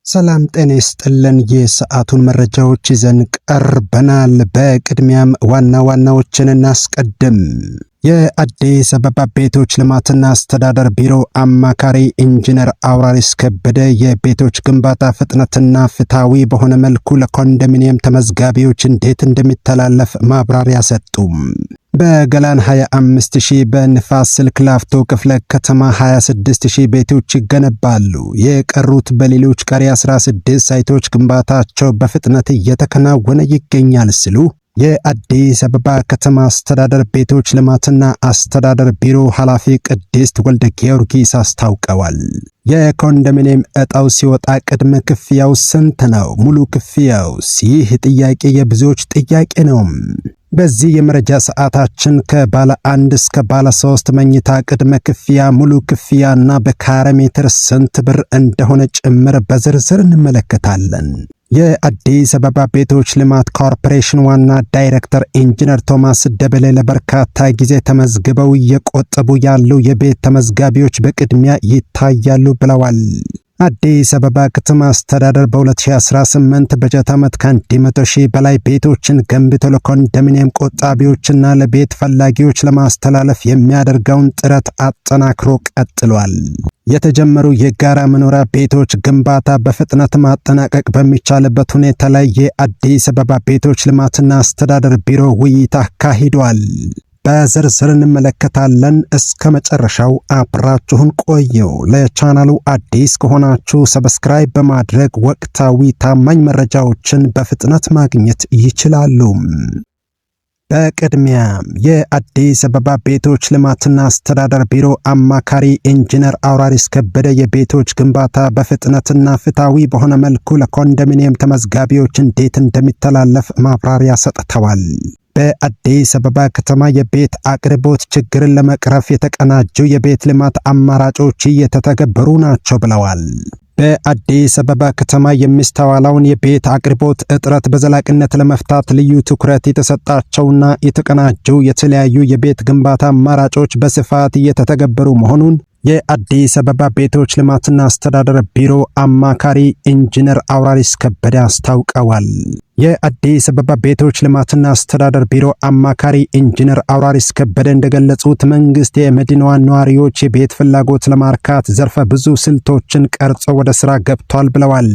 ሰላም ጤና ይስጥልን። የሰዓቱን መረጃዎች ይዘን ቀርበናል። በቅድሚያም ዋና ዋናዎችን እናስቀድም። የአዲስ አበባ ቤቶች ልማትና አስተዳደር ቢሮ አማካሪ ኢንጂነር አውራሪስ ከበደ የቤቶች ግንባታ ፍጥነትና ፍትሐዊ በሆነ መልኩ ለኮንዶሚኒየም ተመዝጋቢዎች እንዴት እንደሚተላለፍ ማብራሪያ ሰጡ። በገላን 25 ሺህ፣ በንፋስ ስልክ ላፍቶ ክፍለ ከተማ 26 ሺህ ቤቶች ይገነባሉ። የቀሩት በሌሎች ቀሪ 16 ሳይቶች ግንባታቸው በፍጥነት እየተከናወነ ይገኛል ሲሉ የአዲስ አበባ ከተማ አስተዳደር ቤቶች ልማትና አስተዳደር ቢሮ ኃላፊ ቅድስት ወልደ ጊዮርጊስ አስታውቀዋል። የኮንዶሚኒየም ዕጣው ሲወጣ ቅድመ ክፍያው ስንት ነው? ሙሉ ክፍያውስ? ይህ ጥያቄ የብዙዎች ጥያቄ ነው። በዚህ የመረጃ ሰዓታችን ከባለ አንድ እስከ ባለ ሶስት መኝታ ቅድመ ክፍያ፣ ሙሉ ክፍያ እና በካሬ ሜትር ስንት ብር እንደሆነ ጭምር በዝርዝር እንመለከታለን። የአዲስ አበባ ቤቶች ልማት ኮርፖሬሽን ዋና ዳይሬክተር ኢንጂነር ቶማስ ደበሌ ለበርካታ ጊዜ ተመዝግበው እየቆጠቡ ያሉ የቤት ተመዝጋቢዎች በቅድሚያ ይታያሉ ብለዋል። አዲስ አበባ ከተማ አስተዳደር በ2018 በጀት ዓመት ከ100 ሺህ በላይ ቤቶችን ገንብቶ ለኮንዶሚኒየም ቆጣቢዎችና ለቤት ፈላጊዎች ለማስተላለፍ የሚያደርገውን ጥረት አጠናክሮ ቀጥሏል። የተጀመሩ የጋራ መኖሪያ ቤቶች ግንባታ በፍጥነት ማጠናቀቅ በሚቻልበት ሁኔታ ላይ የአዲስ አበባ ቤቶች ልማትና አስተዳደር ቢሮ ውይይት አካሂዷል። በዝርዝር እንመለከታለን። እስከ መጨረሻው አብራችሁን ቆዩ። ለቻናሉ አዲስ ከሆናችሁ subscribe በማድረግ ወቅታዊ ታማኝ መረጃዎችን በፍጥነት ማግኘት ይችላሉ። በቅድሚያ የአዲስ አበባ ቤቶች ልማትና አስተዳደር ቢሮ አማካሪ ኢንጂነር አውራሪስ ከበደ የቤቶች ግንባታ በፍጥነትና ፍትሐዊ በሆነ መልኩ ለኮንዶሚኒየም ተመዝጋቢዎች እንዴት እንደሚተላለፍ ማብራሪያ ሰጥተዋል። በአዲስ አበባ ከተማ የቤት አቅርቦት ችግርን ለመቅረፍ የተቀናጁ የቤት ልማት አማራጮች እየተተገበሩ ናቸው ብለዋል። በአዲስ አበባ ከተማ የሚስተዋለውን የቤት አቅርቦት እጥረት በዘላቂነት ለመፍታት ልዩ ትኩረት የተሰጣቸውና የተቀናጁ የተለያዩ የቤት ግንባታ አማራጮች በስፋት እየተተገበሩ መሆኑን የአዲስ አበባ ቤቶች ልማትና አስተዳደር ቢሮ አማካሪ ኢንጂነር አውራሪስ ከበደ አስታውቀዋል። የአዲስ አበባ ቤቶች ልማትና አስተዳደር ቢሮ አማካሪ ኢንጂነር አውራሪስ ከበደ እንደገለጹት መንግስት የመዲናዋን ነዋሪዎች የቤት ፍላጎት ለማርካት ዘርፈ ብዙ ስልቶችን ቀርጾ ወደ ስራ ገብቷል ብለዋል።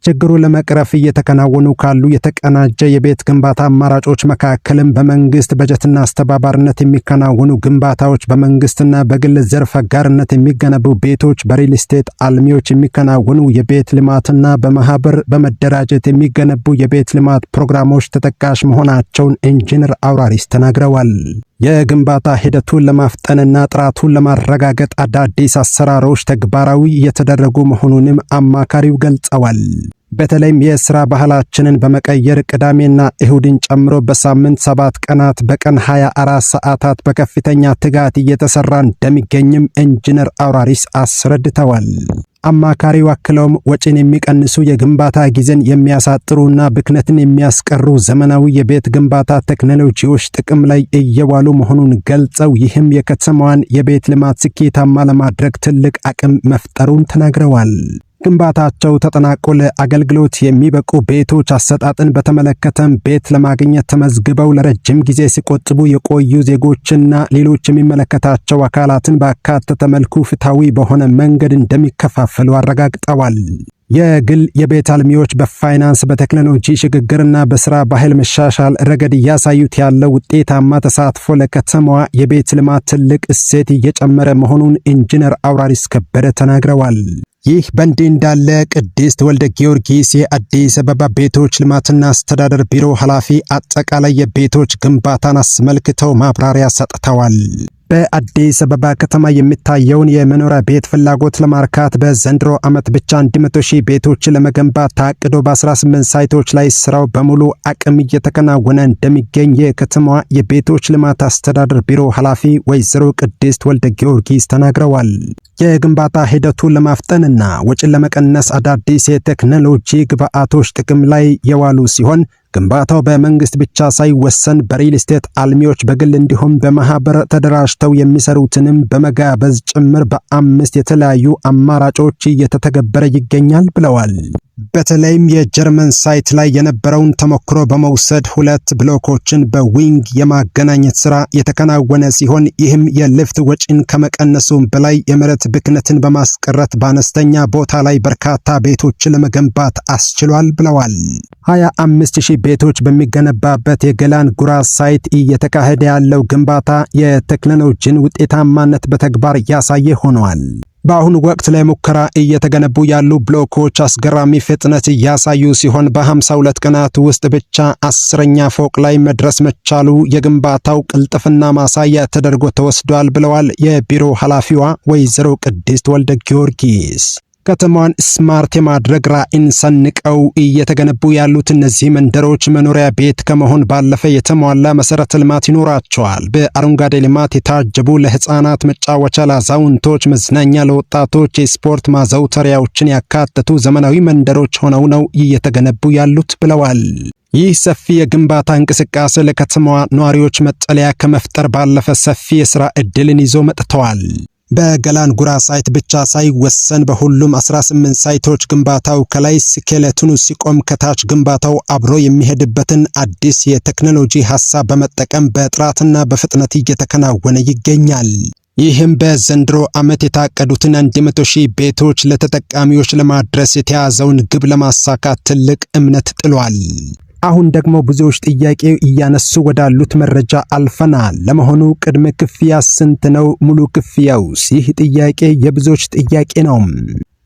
ችግሩ ለመቅረፍ እየተከናወኑ ካሉ የተቀናጀ የቤት ግንባታ አማራጮች መካከልም በመንግስት በጀትና አስተባባሪነት የሚከናወኑ ግንባታዎች፣ በመንግስትና በግል ዘርፍ አጋርነት የሚገነቡ ቤቶች፣ በሪል ስቴት አልሚዎች የሚከናወኑ የቤት ልማትና በማህበር በመደራጀት የሚገነቡ የቤት ልማት ፕሮግራሞች ተጠቃሽ መሆናቸውን ኢንጂነር አውራሪስ ተናግረዋል። የግንባታ ሂደቱን ለማፍጠንና ጥራቱን ለማረጋገጥ አዳዲስ አሰራሮች ተግባራዊ እየተደረጉ መሆኑንም አማካሪው ገልጸዋል። በተለይም የስራ ባህላችንን በመቀየር ቅዳሜና እሁድን ጨምሮ በሳምንት 7 ቀናት በቀን 24 ሰዓታት በከፍተኛ ትጋት እየተሰራ እንደሚገኝም ኢንጂነር አውራሪስ አስረድተዋል። አማካሪው አክለውም ወጪን የሚቀንሱ፣ የግንባታ ጊዜን የሚያሳጥሩና ብክነትን የሚያስቀሩ ዘመናዊ የቤት ግንባታ ቴክኖሎጂዎች ጥቅም ላይ እየዋሉ መሆኑን ገልጸው ይህም የከተማዋን የቤት ልማት ስኬታማ ለማድረግ ትልቅ አቅም መፍጠሩን ተናግረዋል። ግንባታቸው ተጠናቆ ለአገልግሎት የሚበቁ ቤቶች አሰጣጥን በተመለከተም ቤት ለማግኘት ተመዝግበው ለረጅም ጊዜ ሲቆጥቡ የቆዩ ዜጎችና ሌሎች የሚመለከታቸው አካላትን ባካተተ መልኩ ፍትሐዊ በሆነ መንገድ እንደሚከፋፈሉ አረጋግጠዋል። የግል የቤት አልሚዎች በፋይናንስ፣ በቴክኖሎጂ ሽግግርና በስራ ባህል መሻሻል ረገድ እያሳዩት ያለው ውጤታማ ተሳትፎ ለከተማዋ የቤት ልማት ትልቅ እሴት እየጨመረ መሆኑን ኢንጂነር አውራሪስ ከበደ ተናግረዋል። ይህ በእንዲህ እንዳለ ቅድስት ወልደ ጊዮርጊስ የአዲስ አበባ ቤቶች ልማትና አስተዳደር ቢሮ ኃላፊ አጠቃላይ የቤቶች ግንባታን አስመልክተው ማብራሪያ ሰጥተዋል። በአዲስ አበባ ከተማ የሚታየውን የመኖሪያ ቤት ፍላጎት ለማርካት በዘንድሮ ዓመት ብቻ 100 ሺህ ቤቶችን ለመገንባት ታቅዶ በ18 ሳይቶች ላይ ስራው በሙሉ አቅም እየተከናወነ እንደሚገኝ የከተማዋ የቤቶች ልማት አስተዳደር ቢሮ ኃላፊ ወይዘሮ ቅድስት ወልደ ጊዮርጊስ ተናግረዋል። የግንባታ ሂደቱን ለማፍጠንና ወጪን ለመቀነስ አዳዲስ የቴክኖሎጂ ግብዓቶች ጥቅም ላይ የዋሉ ሲሆን ግንባታው በመንግስት ብቻ ሳይወሰን በሪል ስቴት አልሚዎች፣ በግል እንዲሁም በማህበር ተደራጅተው የሚሰሩትንም በመጋበዝ ጭምር በ5 የተለያዩ አማራጮች እየተተገበረ ይገኛል ብለዋል። በተለይም የጀርመን site ላይ የነበረውን ተሞክሮ በመውሰድ ሁለት ብሎኮችን በ wing የማገናኘት ስራ የተከናወነ ሲሆን፣ ይህም የሊፍት ወጪን ከመቀነሱም በላይ የመሬት ብክነትን በማስቀረት በአነስተኛ ቦታ ላይ በርካታ ቤቶችን ለመገንባት አስችሏል ብለዋል። 25,000 ቤቶች በሚገነባበት የገላን ጉራ site እየተካሄደ ያለው ግንባታ የቴክኖሎጂን ውጤታማነት በተግባር ያሳየ ሆኗል። በአሁኑ ወቅት ላይ ሙከራ እየተገነቡ ያሉ ብሎኮች አስገራሚ ፍጥነት እያሳዩ ሲሆን፣ በ52 ቀናት ውስጥ ብቻ 10ኛ ፎቅ ላይ መድረስ መቻሉ የግንባታው ቅልጥፍና ማሳያ ተደርጎ ተወስዷል ብለዋል የቢሮ ኃላፊዋ ወይዘሮ ቅድስት ወልደ ጊዮርጊስ። ከተማዋን smart የማድረግ ራዕይን ሰንቀው እየተገነቡ ያሉት እነዚህ መንደሮች መኖሪያ ቤት ከመሆን ባለፈ የተሟላ መሰረተ ልማት ይኖራቸዋል። በአረንጓዴ ልማት የታጀቡ፣ ለህፃናት መጫወቻ፣ ለአዛውንቶች መዝናኛ፣ ለወጣቶች የስፖርት ማዘውተሪያዎችን ያካተቱ ዘመናዊ መንደሮች ሆነው ነው እየተገነቡ ያሉት ብለዋል። ይህ ሰፊ የግንባታ እንቅስቃሴ ለከተማዋ ነዋሪዎች መጠለያ ከመፍጠር ባለፈ ሰፊ የስራ ዕድልን ይዞ መጥተዋል። በገላን ጉራ site ብቻ ሳይወሰን በሁሉም 18 ሳይቶች ግንባታው ከላይ skeleton ኑ ሲቆም ከታች ግንባታው አብሮ የሚሄድበትን አዲስ የቴክኖሎጂ ሀሳብ በመጠቀም በጥራትና በፍጥነት እየተከናወነ ይገኛል። ይህም በዘንድሮ ዓመት የታቀዱትን 100 ሺህ ቤቶች ለተጠቃሚዎች ለማድረስ የተያዘውን ግብ ለማሳካት ትልቅ እምነት ጥሏል። አሁን ደግሞ ብዙዎች ጥያቄ እያነሱ ወዳሉት መረጃ አልፈናል። ለመሆኑ ቅድመ ክፍያ ስንት ነው? ሙሉ ክፍያውስ? ይህ ጥያቄ የብዙዎች ጥያቄ ነው።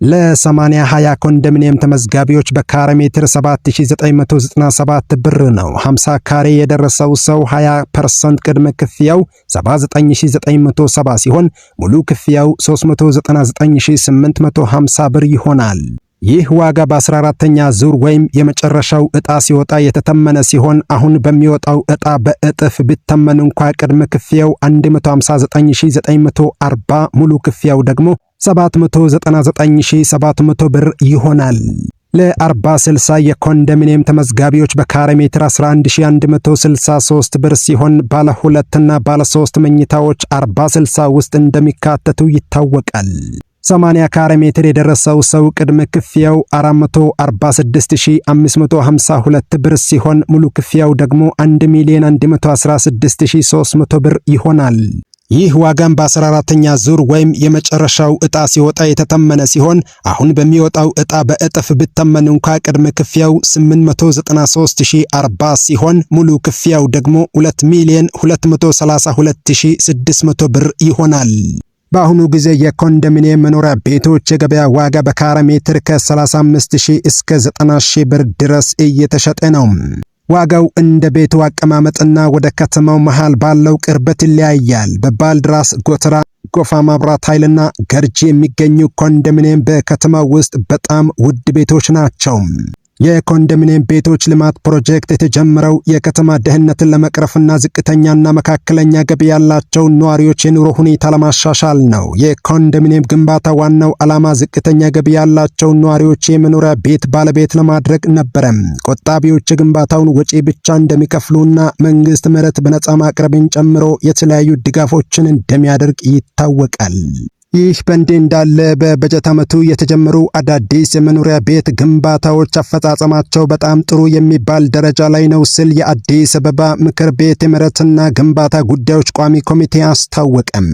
ለ80/20 ኮንዶሚኒየም ተመዝጋቢዎች በካሬ ሜትር 7997 ብር ነው። 50 ካሬ የደረሰው ሰው 20% ቅድመ ክፍያው 79970 ሲሆን፣ ሙሉ ክፍያው 399850 ብር ይሆናል። ይህ ዋጋ በ14ተኛ ዙር ወይም የመጨረሻው ዕጣ ሲወጣ የተተመነ ሲሆን፣ አሁን በሚወጣው ዕጣ በእጥፍ ቢተመን እንኳ ቅድመ ክፍያው 159940፣ ሙሉ ክፍያው ደግሞ 799700 ብር ይሆናል። ለ40/60 የኮንዶሚኒየም ተመዝጋቢዎች በካሬ ሜትር 11163 ብር ሲሆን፣ ባለ ሁለትና ባለ ሶስት መኝታዎች 40/60 ውስጥ እንደሚካተቱ ይታወቃል። 80 ካሬ ሜትር የደረሰው ሰው ቅድመ ክፍያው 446552 ብር ሲሆን፣ ሙሉ ክፍያው ደግሞ 1 ሚሊዮን 116300 ብር ይሆናል። ይህ ዋጋም በ14ተኛ ዙር ወይም የመጨረሻው ዕጣ ሲወጣ የተተመነ ሲሆን፣ አሁን በሚወጣው ዕጣ በእጥፍ ቢተመን እንኳ ቅድመ ክፍያው 893040 ሲሆን፣ ሙሉ ክፍያው ደግሞ 2 ሚሊዮን 232600 ብር ይሆናል። በአሁኑ ጊዜ የኮንዶሚኒየም መኖሪያ ቤቶች የገበያ ዋጋ በካሬ ሜትር ከ35 ሺህ እስከ 90 ሺህ ብር ድረስ እየተሸጠ ነው። ዋጋው እንደ ቤቱ አቀማመጥና ወደ ከተማው መሃል ባለው ቅርበት ይለያያል። በባልድራስ ጎተራ፣ ጎፋ መብራት ኃይልና ገርጂ የሚገኙ ኮንዶሚኒየም በከተማው ውስጥ በጣም ውድ ቤቶች ናቸው። የኮንዶሚኒየም ቤቶች ልማት ፕሮጀክት የተጀመረው የከተማ ድህነትን ለመቅረፍና ዝቅተኛና መካከለኛ ገቢ ያላቸውን ነዋሪዎች የኑሮ ሁኔታ ለማሻሻል ነው። የኮንዶሚኒየም ግንባታ ዋናው ዓላማ ዝቅተኛ ገቢ ያላቸውን ነዋሪዎች የመኖሪያ ቤት ባለቤት ለማድረግ ነበረ። ቆጣቢዎች የግንባታውን ወጪ ብቻ እንደሚከፍሉና መንግስት መሬት በነፃ ማቅረብን ጨምሮ የተለያዩ ድጋፎችን እንደሚያደርግ ይታወቃል። ይህ በእንዲህ እንዳለ በበጀት ዓመቱ የተጀመሩ አዳዲስ የመኖሪያ ቤት ግንባታዎች አፈጻጸማቸው በጣም ጥሩ የሚባል ደረጃ ላይ ነው ሲል የአዲስ አበባ ምክር ቤት የመሬትና ግንባታ ጉዳዮች ቋሚ ኮሚቴ አስታወቀም።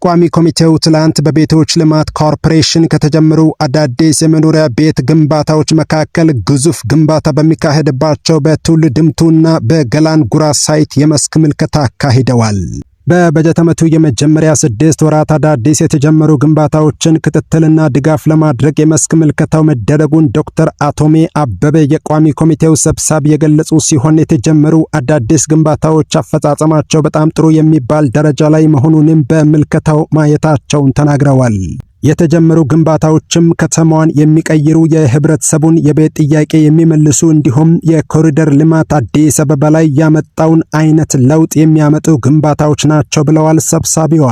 ቋሚ ኮሚቴው ትላንት በቤቶች ልማት ኮርፖሬሽን ከተጀመሩ አዳዲስ የመኖሪያ ቤት ግንባታዎች መካከል ግዙፍ ግንባታ በሚካሄድባቸው በቱሉ ዲምቱና በገላን ጉራ site የመስክ ምልከታ አካሂደዋል። በበጀት ዓመቱ የመጀመሪያ 6 ወራት አዳዲስ የተጀመሩ ግንባታዎችን ክትትልና ድጋፍ ለማድረግ የመስክ ምልከታው መደረጉን ዶክተር አቶሜ አበበ የቋሚ ኮሚቴው ሰብሳቢ የገለጹ ሲሆን፣ የተጀመሩ አዳዲስ ግንባታዎች አፈጻጸማቸው በጣም ጥሩ የሚባል ደረጃ ላይ መሆኑንም በምልከታው ማየታቸውን ተናግረዋል። የተጀመሩ ግንባታዎችም ከተማዋን የሚቀይሩ፣ የህብረተሰቡን የቤት ጥያቄ የሚመልሱ እንዲሁም የኮሪደር ልማት አዲስ አበባ ላይ ያመጣውን አይነት ለውጥ የሚያመጡ ግንባታዎች ናቸው ብለዋል ሰብሳቢዋ።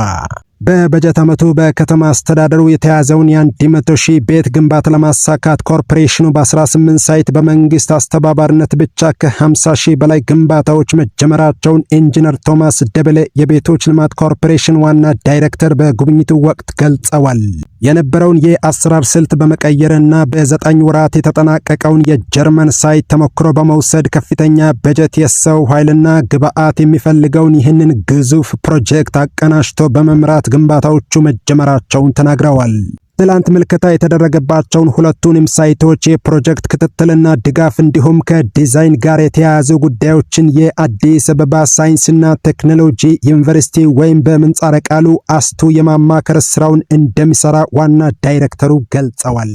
በበጀት ዓመቱ በከተማ አስተዳደሩ የተያዘውን የ100 ሺህ ቤት ግንባታ ለማሳካት ኮርፖሬሽኑ በ18 site በመንግስት አስተባባሪነት ብቻ ከ50 ሺህ በላይ ግንባታዎች መጀመራቸውን ኢንጂነር ቶማስ ደበሌ የቤቶች ልማት ኮርፖሬሽን ዋና ዳይሬክተር በጉብኝቱ ወቅት ገልጸዋል። የነበረውን የአሰራር ስልት በመቀየርና በ9 ወራት የተጠናቀቀውን የጀርመን site ተሞክሮ በመውሰድ ከፍተኛ በጀት፣ የሰው ኃይልና ግብዓት የሚፈልገውን ይህንን ግዙፍ ፕሮጀክት አቀናጅቶ በመምራት ግንባታዎቹ መጀመራቸውን ተናግረዋል። ትላንት ምልከታ የተደረገባቸውን ሁለቱንም ሳይቶች የፕሮጀክት ክትትልና ድጋፍ እንዲሁም ከዲዛይን ጋር የተያያዙ ጉዳዮችን የአዲስ አበባ ሳይንስና ቴክኖሎጂ ዩኒቨርሲቲ ወይም በምህጻረ ቃሉ አስቱ የማማከር ስራውን እንደሚሰራ ዋና ዳይሬክተሩ ገልጸዋል።